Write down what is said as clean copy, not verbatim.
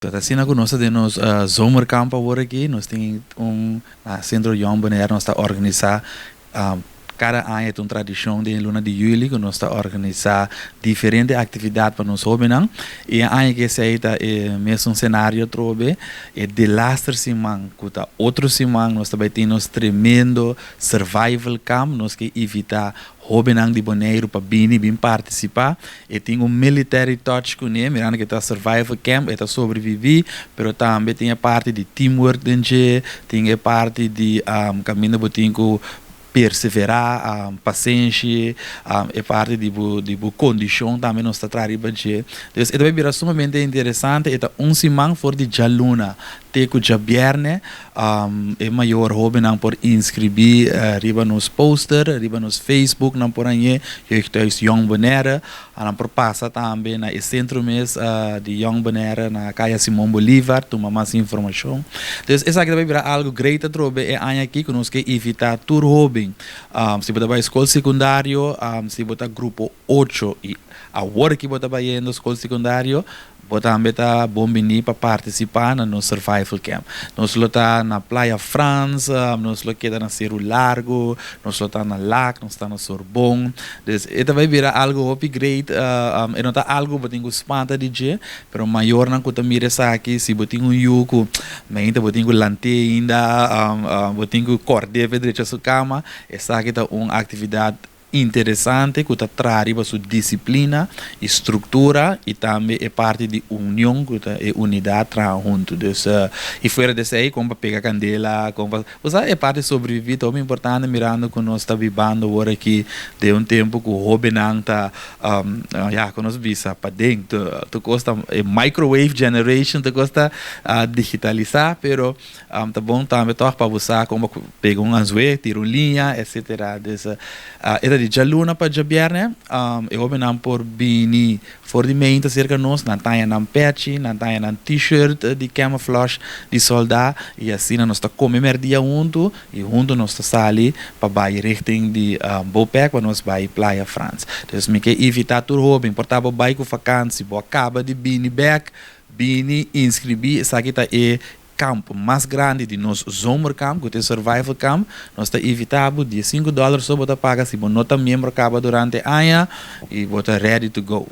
Ta asina ku nos ta den nos zomerkamp awor aki. Nos tin un na Sentro Jong Bonaire nos ta organisá kada aña e ta un tradishon den e luna di yüli ku nos ta organisá diferente aktividat pa nos hóbennan. I e aña aki esei ta e mesun senario atrobe. E delaster siman ku ta otro siman nos ta bai tin nos tremendo survival camp. Nos ke invitá Hóbennan di Boneiru pa bini bin partisipá. E tin un military touch kuné, mirando ku e ta survival camp, e ta sobreviví, pero tambe tin e parti di teamwork den dje, tin e parti di kaminda bo tin ku perseverá, pasenshi, e parti di bo di bo kondishon tambe nos ta traha riba dje. Dus e ta bai bira sumamente interesante, e ta un siman for di djaluna te ku djabièrnè. E mayor hobennan por inskribí riba nos poster, riba nos Facebook nan por hañ'é, Jeugdhuis Jong Bonaire. Nan por pasa tambe na e sentro mes di Jong Bonaire na Kaya Simon Bolivar, tuma mas informashon. Dus esaki ta bai bira algu great atrobe e aña aki ku nos ke invitá tur hoben. Si bo ta bai skol sekundario, si bo ta grupo ocho i awor aki bo ta bayendo skol sekundario, Bo tambe ta bon bini pa partisipá na nos Survival Camp. Nos lo ta na Playa Frans, nos lo keda na Seru Largu, nos lo ta na Lac, nos ta na Sorbon. Dus e ta bai bira algu hopi great. E no ta algu bo tin ku spanta di dje, pero mayornan ku ta mira esaki, si bo tin un yu ku mainta bo tin ku lant'é ainda, bo tin ku kòrd'é pa e drecha su kama, esaki ta un aktividat interesante ku ta traha riba su disiplina i struktura i tambe e parti di union ku ta e unidat traha huntu. Dus i fuera di esei kon pa pega kandela, kon pa bo sa e parti sobrevivi ta hopi importante mirando ku nos ta bibando awor aki den un tempu ku hobennan ta ya kon nos bisa paden tur kos ta e microwave generation tur kos ta digitalisa pero Ta bon tambe tòg pa bo sa kon bo pega un anzué, tira un liña, etsetera. Dus e ta di djaluna pa djabièrnè. E hóbennan por bini for di meinta serka nos, nan ta haña nan pèchi, nan ta haña nan t-shirt di camouflage di sòldá i asina nos ta kome mèrdia huntu i huntu nos ta sali pa bai richting di Bopec pa nos bai Playa Frans. Dus mi ke invitá tur hóben, por ta bo bai ku fakansi, bo a kaba di bini bèk, bini inskribí, esaki ta e kamp mas grandi di nos zomerkamp ku ta e survival kamp. Nos ta invitá bo, diesinku dòler so bo ta paga si bo no ta miembro kaba durante aña i bo ta ready to go.